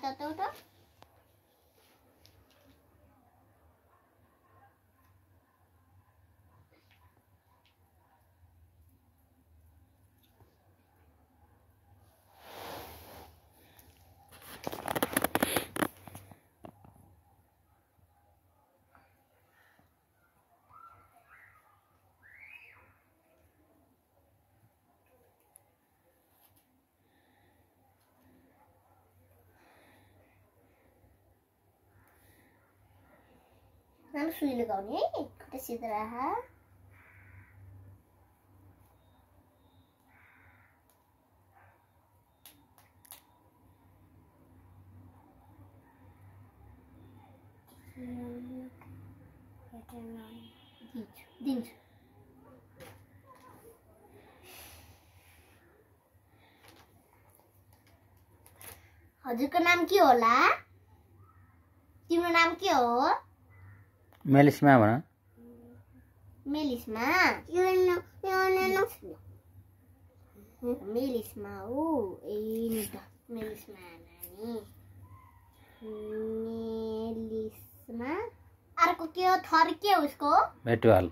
एउटा नाम सुई लगाउने है खुट्टा सिधा राख दिन्छु हजुरको नाम के होला तिम्रो नाम के हो मेलिसमा भन मेलिसमा मेलिसमा हो ए नि त मेलिसमा नानी मेलिसमा अर्को के हो थर के हो उसको भेटुवाल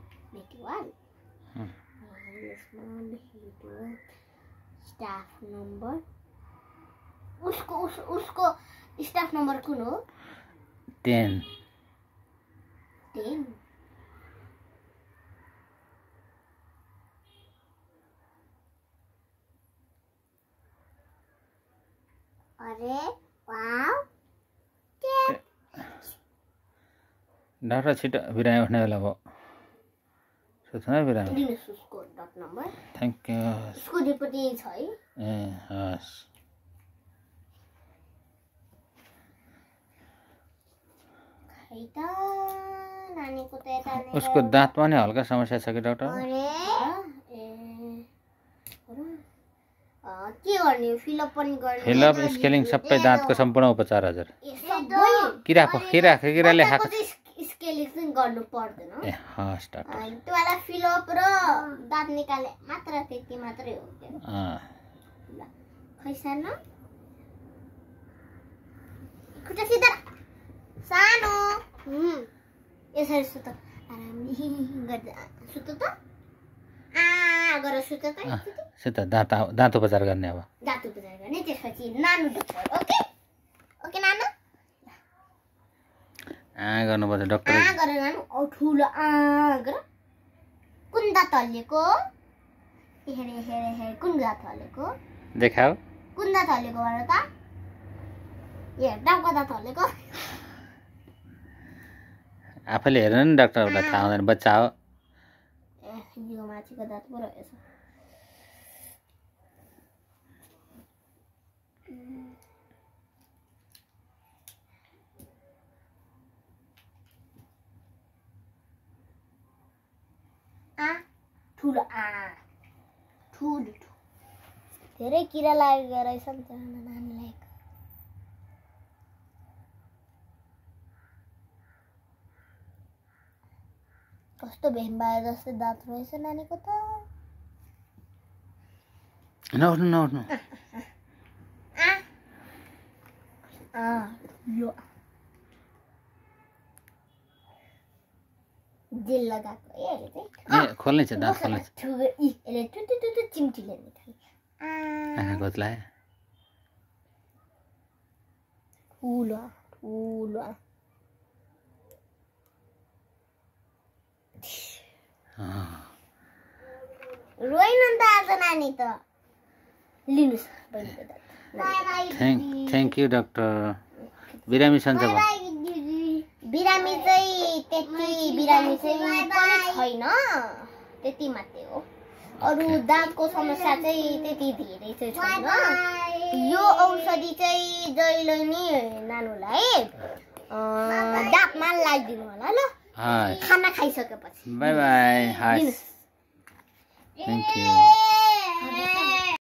स्टाफ नम्बर उसको स्टाफ नम्बर कुन हो 10 अरे वाव डाक्टर छिटो बिरामी उठ्ने बेला भयो सोच्न बिरामी दिनुस् उसको डट नम्बर थ्याङ्क यू उसको रिपोर्ट यही छ है ए हस् खै त नानीको त यता उसको दाँतमा नि हल्का समस्या छ कि डाक्टर अरे के गर्ने फिलअप पनि गर्ने फिलअप स्केलिङ सबै दाँतको सम्पूर्ण उपचार हजुर किराले खाएको स्केलिङ चाहिँ गर्नु पर्दैन ए हस् डाक्टर त्योलाई फिलअप र दाँत निकाले मात्र त्यति मात्रै हो ल खै सानो खुट्टा सिधा सानो यसरी सुत आरामले गर्दा सुत त गर सुत त सुत दाँत उपचार गर्ने अब दाँत उपचार गर्ने त्यसपछि नानु दुख्छ ओके ओके नानु गर्नुपर्छ डाक्टर गर नानु औ ठुलो गर कुन दाँत हल्लेको हेरे हेरे हेरे कुन दाँत हल्लेको देखाऊ कुन दाँत हल्लेको भन त ए डाउको दाँत हल्लेको आफैले हेर्नु नि डाक्टरहरूलाई थाहा हुँदैन बच्चा हो यो माथिको दाँत पो रहेछ ठुलो ठुलो धेरै किरा लागेको रहेछ नि त नानीलाई कस्तो भेम्बाए जस्तो दाँत रहेछ नानीको त नउठ्नु नउठ्नु यो जेल लगाएको हेरे चाहिँ खोल्नै छ दाँत खोल्नै छ यसले टुटुटुटु चिम्टीले निकाल्ने आँखा खोज्लाए ठुलो ठुलो रोइन नि त आज नानी त लिनुस् बहिनीको दाँत थ्याङ्क यू डाक्टर बिरामी सन्चो भयो बिरामी चाहिँ त्यति बिरामी चाहिँ पनि छैन त्यति मात्रै हो अरू दाँतको समस्या चाहिँ त्यति धेरै चाहिँ छैन यो औषधि चाहिँ जहिले नि नानुलाई दाँतमा लगाइदिनु होला ल खाना खाइसकेपछि बाई बाई थ्याङ्क यू